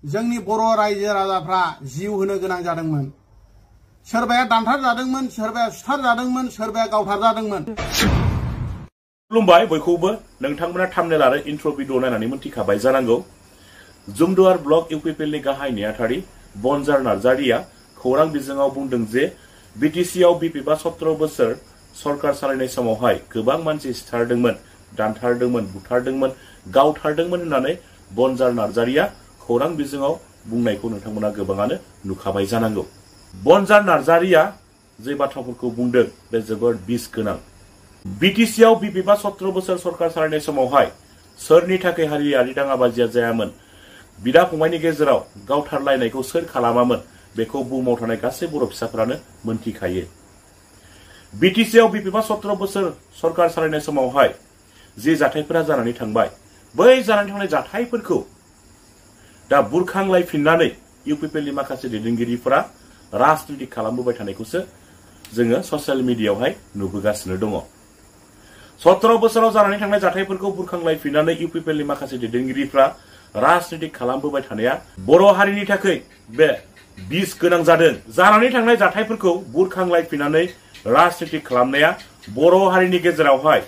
जोंनि बर' रायजो राजाफ्रा जिउ होनो गोनां जादोंमोन। सोरबाया दानथार जादोंमोन, सोरबाया सुथार जादोंमोन, सोरबाया गावथार जादोंमन। खुलुमबाय बयखौबो। नोंथांमोना थाम्बनेल आरो इन्ट्र भिडिअ नायनानै मोनथिखाबाय जानांगौ। जुमदुवार ब्लक इउपिपिएलनि गाहाय नेहाथारि बनजार नार्जारिया खौरां बिजोङाव बुंदों जे बिटिसिआव बिपिबा 17 बोसोर सरकार सालायनाय समावहाय गोबां मानसि सिथारदोंमोन, दानथारदोंमोन, बुथारदोंमोन, गावथारदोंमोन होननानै बनजार नार्जारिया खौरां बिजोङाव बुंनायखौ नोंथांमोना गोबाङानो नुखाबाय जानांगौ। बनजार नार्जारिया जे बाथ्राफोरखौ बुंदों बे जोबोद बिस गोनां। बिटिसिआव बिपिबा 17 बोसोर सरकार सालायनाय समावहाय सोरनि थाखाय हारियारि दाङाबाजिया जायामोन, बिदा फंबायनि गेजेराव गावथारलायनायखौ सोर खालामामोन बेखौ बुहुमाव थानाय गासै बर' फिसाफोरानो मोनथिखायो। बिटिसिआव बिपिबा 17 बोसोर सरकार सालायनाय समावहाय जे जाथायफोरा जानानै थांबाय, बै जानानै थांनाय जाथायफोरखौ दा बुरखांलायफिननानै इउपिपिएलनि माखासे दैदेनगिरिफोरा राजनिति खालामबोबाय थानायखौसो जोङो ससियेल मिडियायावहाय नुबोगासिनो दङ। 17 बोसोराव जानानै थांनाय जाथायफोरखौ बुरखांलायफिननानै इउपिपिएलनि माखासे दैदेनगिरिफ्रा राजनिति खालामबोबाय थानाया बर' हारिनि थाखाय बे बिस गोनां जादों। जानानै थांनाय जाथायफोरखौ बुरखांलायफिननानै राजनिति खालामनाया बर' हारिनि गेजेरावहाय,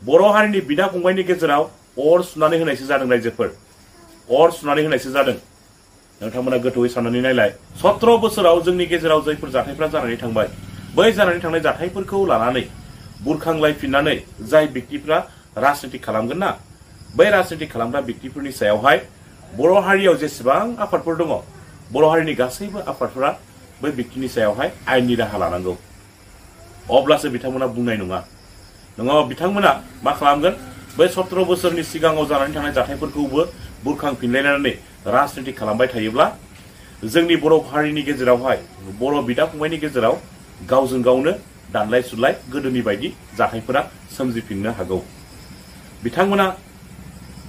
बर' हारिनि बिदा फंबायनि गेजेराव अर सुनानै होनायसो जादों। रायजोफोर, अर सुनानै होनायसो जादों। नोंथांमोना गोथौयै साननानै नायलाय। 17 बोसोराव जोंनि गेजेराव जायफोर जाथायफ्रा जानानै थांबाय, बै जानानै थांनाय जाथायफोरखौ लानानै बुरखांलायफिननानै जाय व्यक्तिफ्रा राजनिति खालामगोन ना, बै राजनिति खालामग्रा व्यक्तिफोरनि सायावहाय बर' हारियाव जेसेबां आफादफोर दङ, बर' हारिनि गासैबो आफादफोरा बै व्यक्तिनि सायावहाय आयेननि राहा लानांगौ। अब्लासो बिथांमोना बुंनाय नङा। नङाबा बिथांमोना मा खालामगोन, बै 17 बोसोरनि सिगाङाव जानानै थांनाय जाथायफोरखौबो बुरखांफिनलायनानै राजनिति खालामबाय थायोब्ला जोंनि बर' हारिनि गेजेरावहाय, बर' बिदा फंबायनि गेजेराव गावजों गावनो दानलाय सुलाय गोदोनि बायदि जाथायफोरा सोमजिफिननो हागौ। बिथांमोना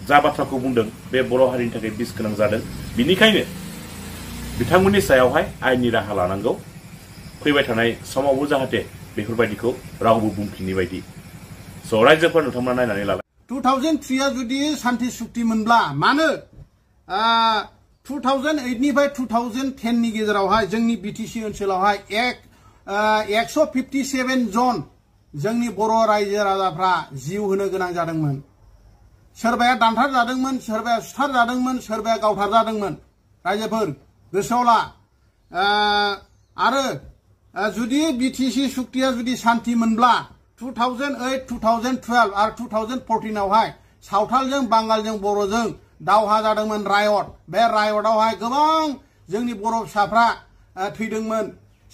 जा बाथ्राखौ बुंदों बे बर' हारिनि थाखाय बिस गोनां जादों। बिनिखायनो बिथांमोननि सायावहाय आयेननि राहा लानांगौ। फैबाय थानाय समावबो जाहाथे बेफोरबायदिखौ रावबो बुंफिननि बायदि। स' रायजोफोर, नोंथांमोना नायनानै लालाय। 2003 जुदि शान्ति सुक्ति मोनब्ला मानो 2008 निफ्राय 2010 नि गेजेरावहाय जोंनि बिटिसि ओनसोलावहाय 157 जन जोंनि बर' रायजो राजाफ्रा जिउ होनो गोनां जादोंमोन। सोरबाया दानथार जादोंमोन, सोरबाया सुथार जादोंमोन, सोरबाया गावथार जादोंमोन। रायजोफोर गोसोआव ला। आरो जुदि बिटिसि सुक्तिया जुदि शान्ति मोनब्ला 2008, 2012 आरो 2014 आवहाय सावथालजों, बांगालजों, बर'जों दावहा जादोंमोन, रायट। बे रायटआवहाय गोबां जोंनि बर' फिसाफ्रा थैदोंमोन।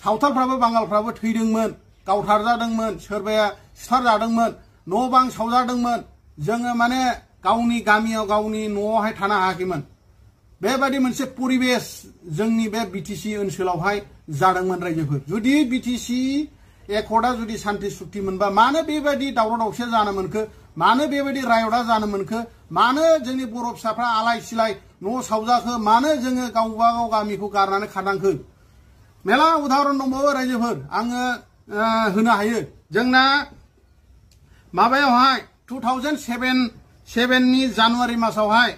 सावथालफ्राबो बांगालफ्राबो थैदोंमोन, गावथार जादोंमोन, सोरबाया सुथार जादोंमोन, न' बां सावजादोंमोन। जोङो माने गावनि गामियाव, गावनि न'आवहाय थानो हायाखैमोन। बेबायदि मोनसे परिबेस जोंनि बे बिटिसि ओनसोलावहाय जादोंमोन। रायजोफोर, जुदि बिटिसि एकर्डआ जुदि शान्ति सुक्ति मोनबा मानो बेबायदि दावराव दावसिया जानो मोनखो, मानो बेबायदि रायटआ जानो मोनखो, मानो जोंनि बर' फिसाफ्रा आलाय सिलाय न' सावजाखो, मानो जोङो गावबा गाव गामिखौ गारनानै खारनांखो। मेला उदाहरन दंबावो रायजोफोर, आङो होनो हायो। जोंना माबायावहाय 2007 नि जानुवारि मासावहाय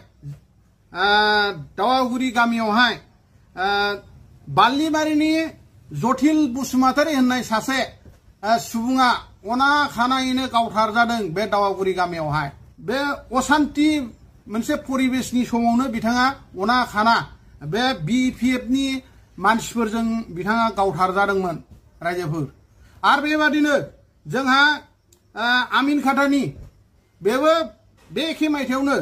दावागुरि गामियावहाय बाल्लिमारिनि जथिल बसुमतारी होननाय सासे सुबुङा अना खानायैनो गावथार जादों बे दावागुरि गामियावहाय। बे असान्ति मोनसे परिबेसनि समावनो बिथाङा अना खाना बे बिपिएफनि मानसिफोरजों बिथाङा गावथार जादोंमोन। रायजोफोर, आरो बेबादिनो जोंहा आमिन खाटानि, बेबो बे एखे मायथाइयावनो,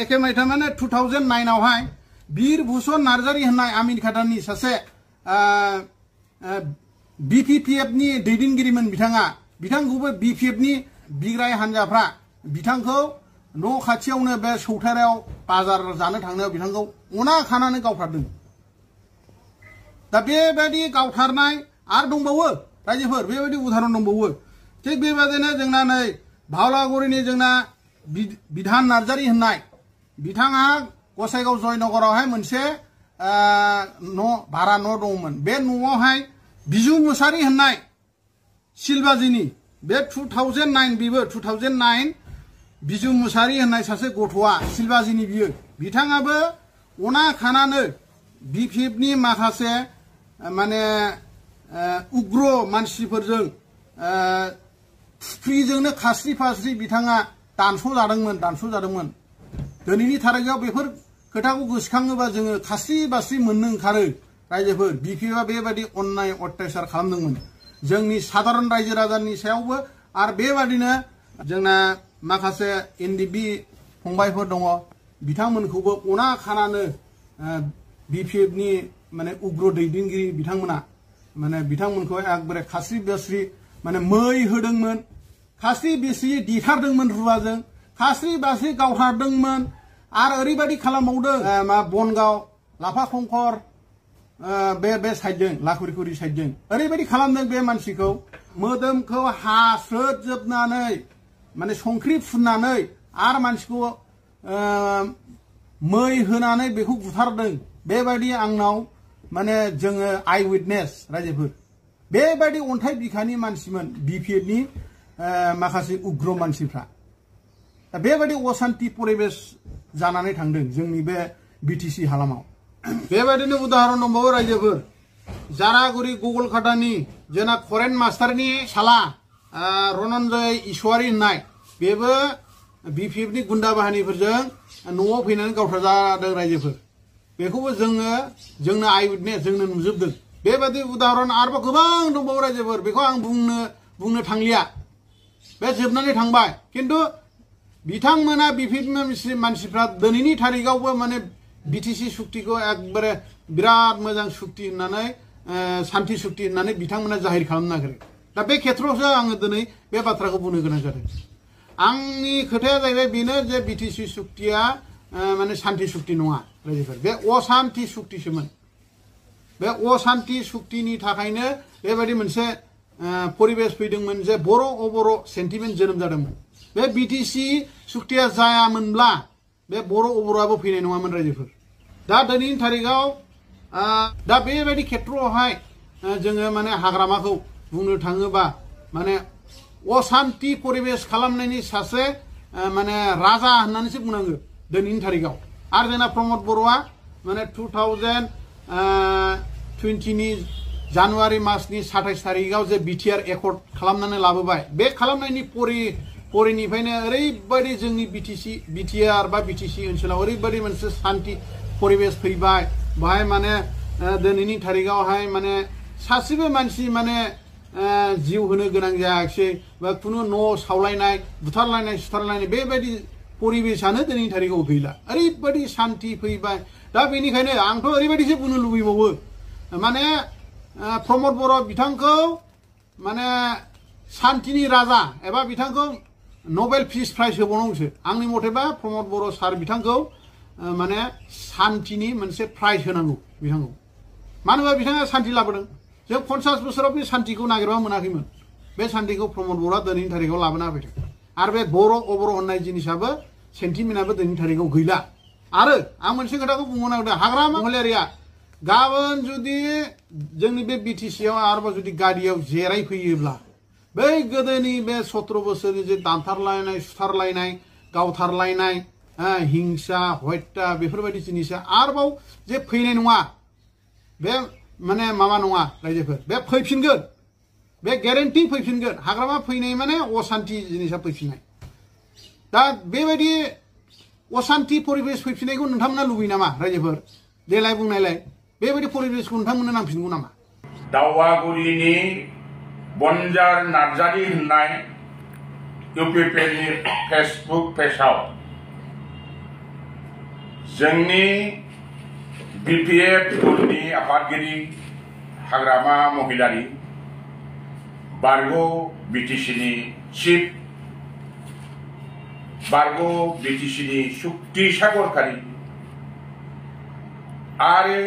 एखे मायथाइ माने 2009 आवहाय बीर भूषण नार्जारी होननाय आमिन खाटानि सासे बिपिपिएफनि दैदेनगिरिमोन। बिथांखौबो बिपिएफनि बिग्राय हान्जाफ्रा बिथांखौ न' खाथियावनो बे सौथारायाव बाजार जानो थांनायाव बिथांखौ अना खानानै गावथारदों। दा बेबायदि गावथारनाय आरो दंबावो रायजोफोर, बेबायदि उदाहरन दंबावो। थिग बेबायदिनो जोंना नै भावलागुरिनि जोंना बिधान नार्जारी होननाय बिथाङा गसाइगाव जयनगरावहाय मोनसे भारा न' दंमोन। बे न'आवहाय बिजु मुसारी होननाय सिलबाजिनि बे 2009, बेबो 2009 बिजु मुसारी होननाय सासे गथ'आ सिलबाजिनि बियो, बिथाङाबो अना खानानो BPFनि माखासे माने उग्र मानसिफोरजों फ्रिजोंनो खास्रि फास्रि बिथाङा दानस'जादोंमोन दिनैनि थारिखाव बेफोर खोथाखौ गोसोखाङोबा जोङो खास्रि बास्रि मोननो ओंखारो रायजोफोर BPFआ बेबायदि अन्याय अत्याचार खालामदोंमोन जोंनि साधारन रायजो राजानि सायावबो आरो बेबादिनो जोंना माखासे NDB फंबायफोर दङ बिथांमोनखौबो अना खानानो BPFनि माने उग्र दैदेनगिरि बिथांमोना माने बिथांमोनखौ एकदबारे खास्रि बास्रि माने मै होदोंमोन खास्रि बास्रि दिथारदोंमोन रुवाजों खास्रि बास्रि गावथारदोंमोन आरो ओरैबायदि खालामबावदों मा बनगाव लाफा खंखर बे साइडजों लाखुरिखुरि साइडजों ओरैबायदि खालामदों बे मानसिखौ मोदोमखौ हास्रोदजोबनानै माने संख्रि फुननानै आरो मानसिखौ मै होनानै बेखौ बुथारदों बेबायदि आंनाव माने जोङो आइ विटनेस रायजोफोर बेबायदि अन्थाइ बिखानि मानसिमोन BPFनि माखासे उग्र मानसिफ्रा दा बेबायदि अशान्ति परिबेश जानानै थांदों जोंनि बे BTC हालामाव बेबायदिनो उदाहरन दंबावो रायजोफोर जारागुरि गगलखाटानि जोंना फरेन मास्टारनि साला रनन्जय ईश्वरी होननाय बेबो BPFनि गुन्दा बाहानिफोरजों न'आव फैनानै गावथारजादों रायजोफोर बेखौबो जोंनो आइ विटनेस जोंनो नुजोबदों बेबायदि उदाहरन आरोबाव गोबां दंबावो रायजोफोर बेखौ आं बुंनो थांलिया बे जोबनानै थांबाय खिन्थु बिथांमोना BPF मानसिफ्रा दिनैनि थारिखावबो माने BTC सुक्तिखौ एकदबारे बिराद मोजां सुक्ति होननानै शान्ति सुक्ति होननानै बिथांमोना जाहिर खालामनो नागिरो दा बे खेत्रआवसो आङो दिनै बे बाथ्राखौ बुंनो गोनां जादों आंनि खोथाया जाहैबाय बेनो जे BTC सुक्तिया माने शान्ति सुक्ति नङा रायजोफोर बे अशान्ति सुक्तिसोमोन बे अशान्ति सुक्तिनि थाखायनो बेबायदि मोनसे परिबेश फैदोंमोन जे बर' अबर' सेन्टिमेन्ट जोनोम जादोंमोन बे BTC सुक्तिया जायामोनब्ला बे बर' अबर'आबो फैनाय नङामोन रायजोफोर दा दिनैनि थारिखाव दा बेबायदि खेत्रआवहाय जोङो माने हाग्रामाखौ बुंनो थाङोबा माने अशान्ति परिबेश खालामनायनि सासे माने राजा होननानैसो बुंनांगो दिनैनि थारिखाव आरो जोंना प्रमद बर'आ माने 2020 नि जानुवारि मासनि 27 तारिखाव जे BTR एकर्ड खालामनानै लाबोबाय बे खालामनायनि परिनिफ्रायनो ओरैबायदि जोंनि BTR बा BTC ओनसोलाव ओरैबायदि मोनसे शान्ति परिबेश फैबाय बाहाय माने दिनैनि थारिखावहाय माने सासेबो मानसि माने जिउ होनो गोनां जायाखिसै बा खुनु न' सावलायनाय बुथारलायनाय सुथारलायनाय बेबायदि परिबेशानो दिनैनि थारिखाव गैला ओरैबायदि शान्ति फैबाय दा बेनिखायनो आंथ' ओरैबायदिसो बुंनो लुबैबावो माने प्रमद बर' बिथांखौ माने शान्तिनि राजा एबा बिथांखौ नबेल पिस प्राइज होबावनांगौसो आंनि मथेबा प्रमद बर' सार बिथांखौ माने शान्तिनि मोनसे प्राइज होनांगौ बिथांखौ मानो होनबा बिथाङा शान्ति लाबोदों जों 50 बोसोराव बे शान्तिखौ नागिरबा मोनाखैमोन बे शान्तिखौ प्रमद बर'आ दिनैनि थारिखाव लाबोना होफैदों आरो बे बर' अबर' होननाय जिनिसाबो सेन्टिमेन्टआबो दिनैनि थारिखाव गैला आरो आं मोनसे खोथाखौ बुंनो नागिरदों हाग्रामा महिलारिया गाबोन जुदि जोंनि बे BTCआव आरोबाव जुदि गारियाव जिरायफैयोब्ला बै गोदोनि बे 17 बोसोरनि जे दानथारलायनाय सुथारलायनाय गावथारलायनाय हिंसा हत्या बेफोरबायदि जिनिसा आरोबाव जे फैनाय नङा बे माने माबा नङा रायजोफोर बे फैफिनगोन बे ग्यारेन्टि फैफिनगोन हाग्रामा फैनाय माने अशान्ति जिनिसा फैफिननाय दा बेबायदि अशान्ति परिबेश फैफिननायखौ नोंथांमोना लुबैयो नामा रायजोफोर देलाय बुंनायलाय बेबायदि परिबेशखौ नोंथांमोननो नांफिनगौ नामा दावागुरिनि बनजार नार्जारी होननाय UPPनि फेसबुक पेजाव जोंनि BPF टुलनि आफादगिरि हाग्रामा महिलारि बारग' BTCनि चिफ बारग' BTCनि सुक्ति सागरखारि आरो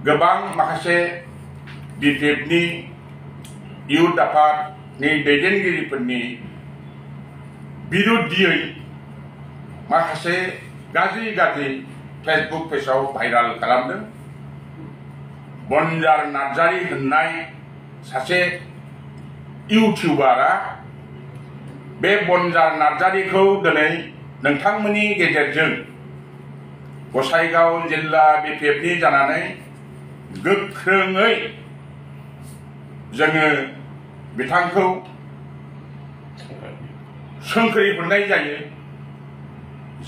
गोबां माखासे BPFनि इयुथ आफादनि दैदेनगिरिफोरनि बिरुद्धियै माखासे गाज्रि फेसबुक पेजाव भाइराल खालामदों बनजार नार्जारी होननाय सासे इउटिउबारा बे बनजार नार्जारीखौ दिनै नोंथांमोननि गेजेरजों गसाइगाव जिल्ला बिपिएफनि जानानै गोख्रोङै जोङो बिथांखौ सोंख्रि हरनाय जायो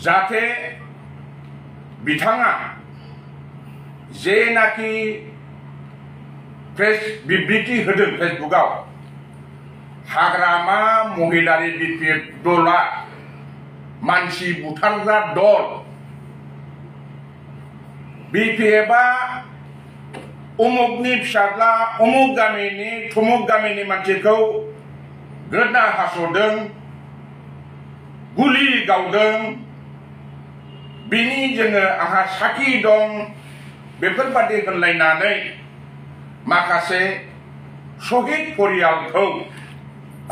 जाहाथे बिथाङा जेनाखि प्रेस बिबृति होदों फेसबुकआव हाग्रामा महिलारि बिपिएफ दला मानसि बुथारग्रा दल बिपिएफआ उमुकनि फिसाज्ला उमुक गामिनि थुमुक गामिनि मानसिखौ गोदना हास'दों गुलि गावदों बिनि जोङो आंहा साखि दं बेफोरबादि होनलायनानै माखासे शहीद परियालखौ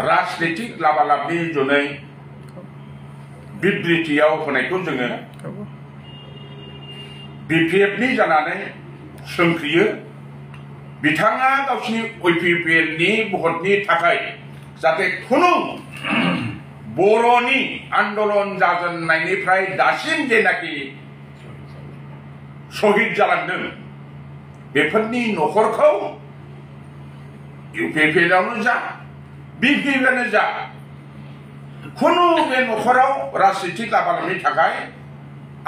राजनीतिक लाबालाबनि जुनै बिबृतियाव होनायखौ जोङो बिपिएफनि जानानै सोंख्रियो बिथाङा गावसिनि इउपिपिएलनि भटनि थाखाय जाहाथे खुनु बर'नि आन्दलन जाजेननायनिफ्राय दासिम जेनाखि शहीद जालांदों बेफोरनि न'खरखौ इउपिपिएलआवनो जा बिपिएफआनो जा खुनु बे न'खराव राजनीतिक लाबालाबनि थाखाय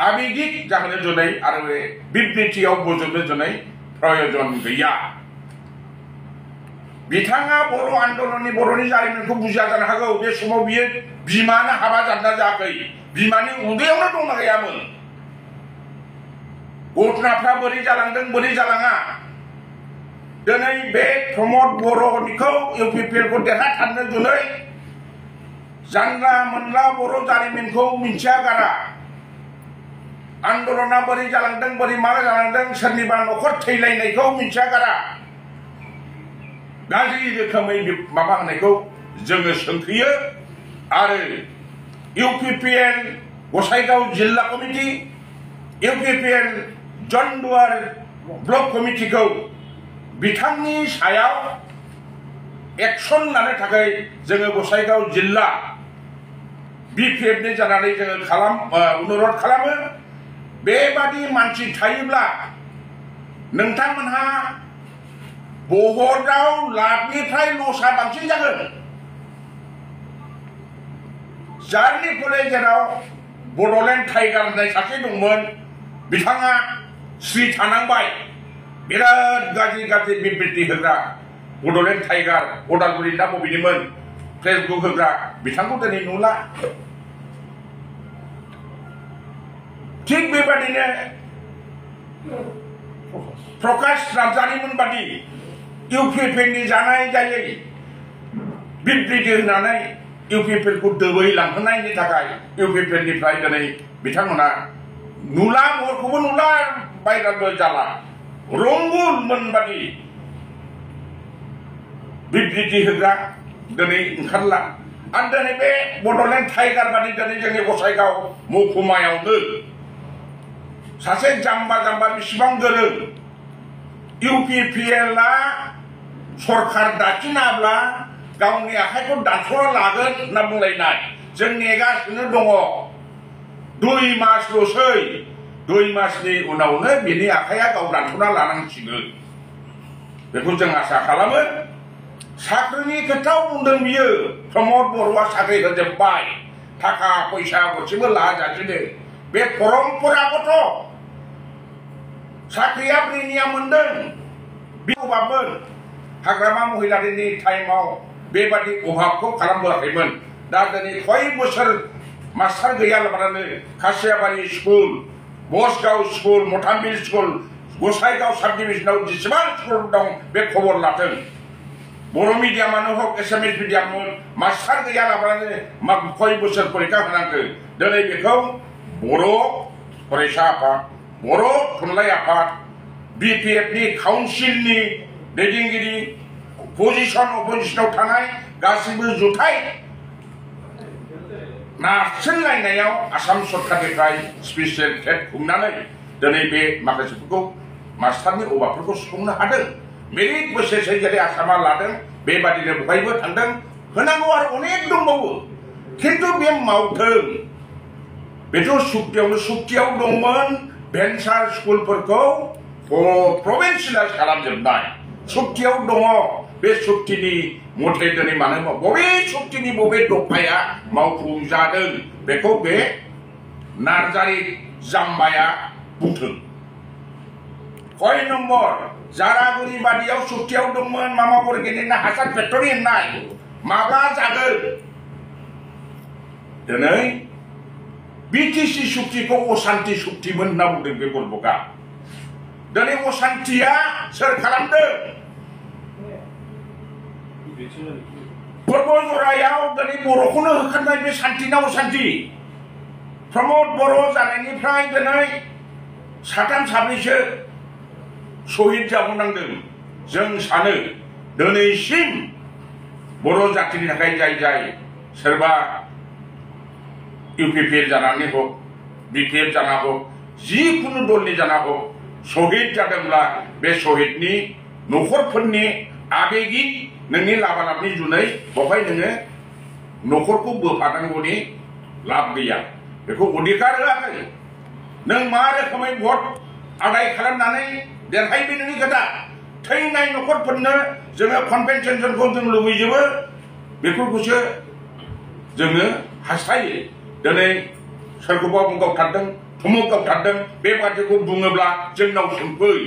आबेगिक जाहोनो जुनै आरो बे बिबृतियाव बोजबनो जुनै प्रयोजन गैया बिथाङा बर' आन्दलननि बर'नि जारिमिनखौ बुजिया जानो हागौ बे समाव बियो बिमानो हाबा जादोंना जायाखै बिमानि उदैयावनो दंना गैयामोन घटनाफ्रा बोरै जालांदों बोरै जालाङा दिनै बे प्रमद बर'निखौ इउपिपिएलखौ देरहाथारनो जुनै जानला मोनला बर' जारिमिनखौ मिन्थिया गारा आन्दलना बोरै जालांदों बोरै मा जालांदों सोरनिबा न'खर थैलायनायखौ मिन्थिया गारा गाज्रि रोखोमै माबा होनायखौ जोङो सोंख्रियो आरो इउपिपिएल गसाइगाव जिल्ला कमिटि इउपिपिएल जन्डुवार ब्लक कमिटिखौ बिथांनि सायाव एक्शन लानो थाखाय जोङो गसाइगाव जिल्ला बिपिएफनि जानानै जोङो अनुरोध खालामो बेबादि मानसि थायोब्ला नोंथांमोनहा भटआव लाबनिफ्राय लसआ बांसिन जागोन जारनि फले जेराव बड'लेण्ड टाइगार होननाय सासे दंमोन बिथाङा स्रि थानांबाय बिराद गाज्रि गाज्रि बिबृति होग्रा बड'लेण्ड टाइगार उदालगुरि ना बबेनिमोन फेसबुक होग्रा बिथांखौ दिनै नुला थिग बेबादिनो प्रकाश नार्जारिमोन बादि इउपिपिएलनि जानाय जायै बिबृति होनानै इउपिपिएलखौ दोबैलांहोनायनि थाखाय इउपिपिएलनिफ्राय दिनै बिथांमोना नुला महरखौबो नुला बायराबो जाला रंगुलमोन बादि बिबृति होग्रा दिनै ओंखारला आरो दिनै बे बड'लेण्ड टाइगार बादि दिनै जोंनि गसाइगाव महकुमायावनो सासे जाम्बा जाम्बा बेसेबां गोरों इउपिपिएलआ सरकार दाखिनाब्ला गावनि आखाइखौ दानस'ना लागोन होनना बुंलायनाय जों नेगासिनो दङ 2 मासल'सै 2 मासनि उनावनो बिनि आखाइया गाव दानस'ना लानांसिगोन बेखौ जों आसा खालामो साख्रिनि खोथायाव बुंदों बियो प्रमद बर'आ साख्रि होजोब्बाय थाखा फैसा गरसेबो लाजासिनो बे परम्परागत साख्रिया ब्रिनिया मोनदों बे अभाबमोन हाग्रामा महिलारिनि टाइमाव बेबादि अभाबखौ खालामबोआखैमोन दा दिनै कय बोसोर मास्टार गैयालाबानो Khasiabari school Basgaon school Mothambil school Gosaigaon साब डिभिजनाव जेसेबां स्कुल दं बे खबर लाथों बर' मिडियामानो हक एसामिस मिडियाम मास्टार गैयालाबानो कय बोसोर परिखा होनांगौ दिनै बेखौ बर' फरायसा आफाद बर' थुनलाइ आफाद बिपिएफनि काउन्सिलनि दैदेनगिरि अपोजिसनाव थानाय गासिबो जुथाइ नारसिनलायनायाव आसाम सरकारनिफ्राय स्पेसियेल केट खुंनानै दिनै बे माखासेफोरखौ मास्टारनि अभाबफोरखौ सुफुंनो हादों मेरिट बोसोरसे जेरै आसामा लादों बेबादिनो बहायबो थांदों होनांगौ आरो अनेक दंबावो खिन्थु बे मावथों बेथ' सुक्तियाव दंमोन भेन्सार स्कुलफोरखौ प्रभिन्सियेलाइज खालामजोबनाय सुक्तियाव दङ बे सुक्तिनि मथे दिनै मानो बबे सुक्तिनि बबे दफाया मावफुंजादों बेखौ बे नार्जारि जाम्बाया बुंथों कय नम्बर जारागुरि बादियाव सुक्तियाव दंमोन मामापुर गेदेरना हासार फेक्टरि होननाय माब्ला जागोन दिनै बिटिसि सुक्तिखौ अशान्ति सुक्तिमोन होनना बुंदों बे बरबका दिनै अशान्तिया सोर खालामदों बरबजरायाव दिनै बर'खौनो होखारनाय बे शान्तिना अशान्ति प्रमद बर' जानायनिफ्राय दिनै साथाम साब्रैसो शहीद जाबोनांदों जों सानो दिनैसिम बर' जातिनि थाखाय जाय सोरबा इउपिपिएल जानानै हक बिपिएफ जाना हक जिखुनु दलनि जाना हक शहीद जादोंब्ला बे शहीदनि न'खरफोरनि आबेगिक नोंनि लाबालाबनि जुनै बेवहाय नोङो न'खरखौ बोफानांगौनि लाब गैया बेखौ अधिकार होआखै नों मा रोखोमै भट आदाय खालामनानै देरहायो बे नोंनि खोथा थैनाय न'खरफोरनो जोङो कम्पेनसेसनखौ जों लुबैजोबो बेफोरखौसो जोङो हास्थायो दिनै सोरखौबा गावथारदों थुमुक गावथारदों बेबादिखौ बुङोब्ला जोंनाव सोंफै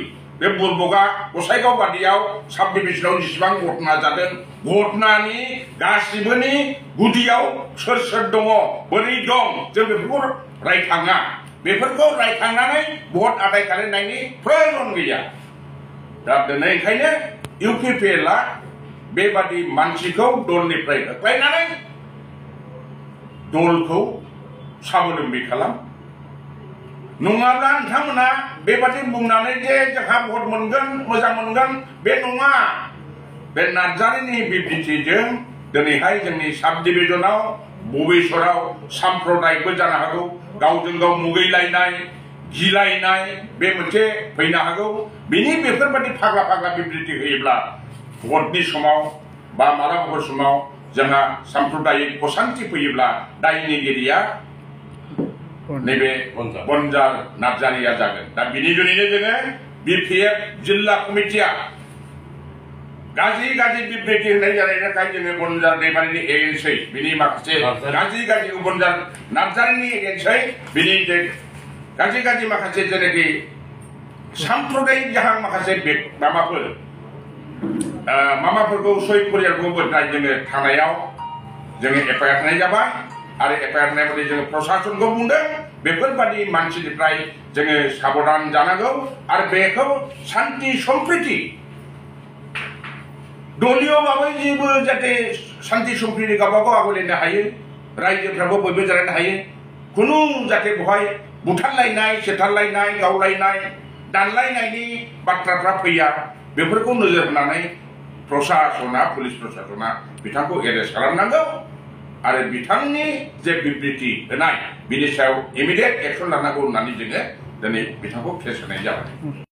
बे बरबका गसाइगाव बादियाव साब डिभिजनाव जेसेबां घटना जादों घटनानि गासिबोनि गुदियाव सोर दङ बोरै दं जों बेफोरखौ रायखाङा बेफोरखौ रायखांनानै भट आदाय खालामनायनि प्रयोजन गैया दा दिनै ओंखायनो इउपिपिएलआ बेबादि मानसिखौ दलनिफ्राय होख्लायनानै दलखौ साबोलोम्बि खालाम नङाब्ला नोंथांमोना बेबादि बुंनानै जे जोंहा भट मोनगोन मोजां मोनगोन बे नङा बे नार्जारिनि बिबुंथिजों दिनैहाय जोंनि साब डिभिजनाव बबेश्वराव साम्प्रदायिकबो जानो हागौ गावजों गाव मुगैलायनाय गिलायनाय बे मोनसे फैनो हागौ बिनि बेफोरबादि फाग्ला फाग्ला बिबुंथि होयोब्ला भटनि समाव बा मालाबाफोर समाव जोंहा साम्प्रदायिक अशान्ति फैयोब्ला दायनिगिरिया नैबे बनजार नार्जारिया जागोन दा बिनि जुनैनो जोङो बिपिएफ जिल्ला कमिटिया गाज्रि बिबुंथि होनाय जानायनि थाखाय जोङो बनजार दैमारिनि एगेन्सै बिनि माखासे गाज्रि बनजार नार्जारिनि एगेन्सै बिनि गाज्रि माखासे जेनाखि साम्प्रदायिक जाहां माखासे मामाफोरखौ सय परियालखौ बोनाय जोङो थानायाव जोङो एफआइआर होनाय जाबाय आरो एफआइआर होनाय बायदि जोङो प्रशासनखौ बुंदों बेफोरबादि मानसिनिफ्राय जोङो साबधान जानांगौ आरो बेखौ शान्ति सम्प्रिति दलियबाबो जेबो जाहाथे शान्ति सम्प्रिति गावबागाव आवलायनो हायो रायजोफ्राबो बयबो जालायनो हायो खुनु जाहाथे बेवहाय बुथारलायनाय सेथारलायनाय गावलायनाय दानलायनायनि बाथ्राफ्रा फैया बेफोरखौ नोजोर होनानै प्रशासना पुलिस प्रशासना बिथांखौ एरेस्ट खालामनांगौ आरो बिथांनि जे बिबृति होनाय बिनि सायाव इमिडियेट एक्सन लानांगौ होननानै जोङो दिनै बिथांखौ केस होनाय जाबाय